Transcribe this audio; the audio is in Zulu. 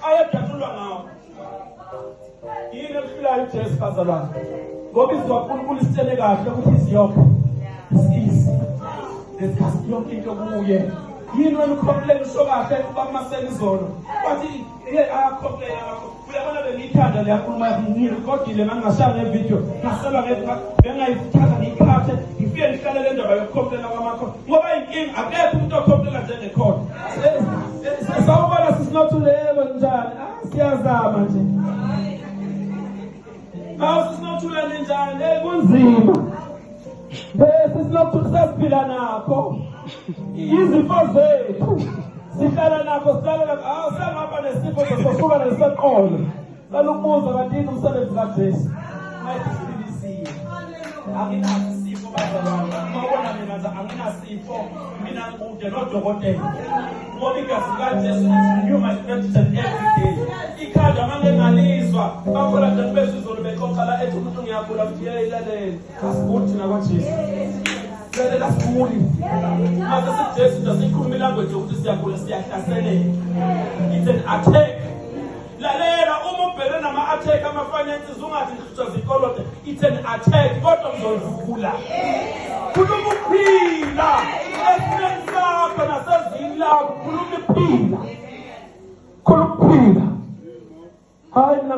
Ayejatshulwa ngawo. Yini ekuhlulayo uJesu bazalwane? Ngoba izwi kaNkulunkulu isitshele kahle ukuthi his yoke is easy. Let's yonke into kuye. Yini wena ucomplain usho kahle uba masela izolo. Wathi ye ayacomplain ngakho. Uyabona bengiyithanda leya nkulumo yakho ngiyirekhodile ngangashaya ngevideo ngaselwa bengayithatha ngiyikhathe ngifike ngihlale le ndaba yokucomplaina kwamakho ngoba inkinga akekho umuntu ocomplaina njengekhona. Sawubona sisinothule yebo njani? Ah siyazama nje. Awu sisinothula ninjani? Eh kunzima. Eh sisinothula sesiphila nakho. Izifo zethu sihlala nakho sihlala nakho. Awu sengapha nesifo sofuba neseqolo. Cela ukubuza kanti yini umsebenzi kaJesu? Mayithi siphilisiwe. Anginaso isifo bazalwane. Uma ubona mina nje anginasifo, mina ngikude nodokotela. Ngoba igazi likaJesu lithi renew my strength every day. Ikhanda uma ngingalizwa, bakhona nje bezwe izolo bexoxa la ethi umuntu ngiyagula ngithi yeyi lalela. Asiguli thina kwaJesu. Lalela asiguli. Mase siJesu nje sikhuluma ilanguage yokuthi siyagula siyahlaseleka. It's an attack. Lalela uma ubhekene nama-attack ama-finances ungathi ngihlushwa zikolote it's an attack kodwa ngizodlula. Khuluma ukuphila esimeni sakho nasezwini lakho khuluma ukuphila. Khuluma ukuphila. Hayi mina.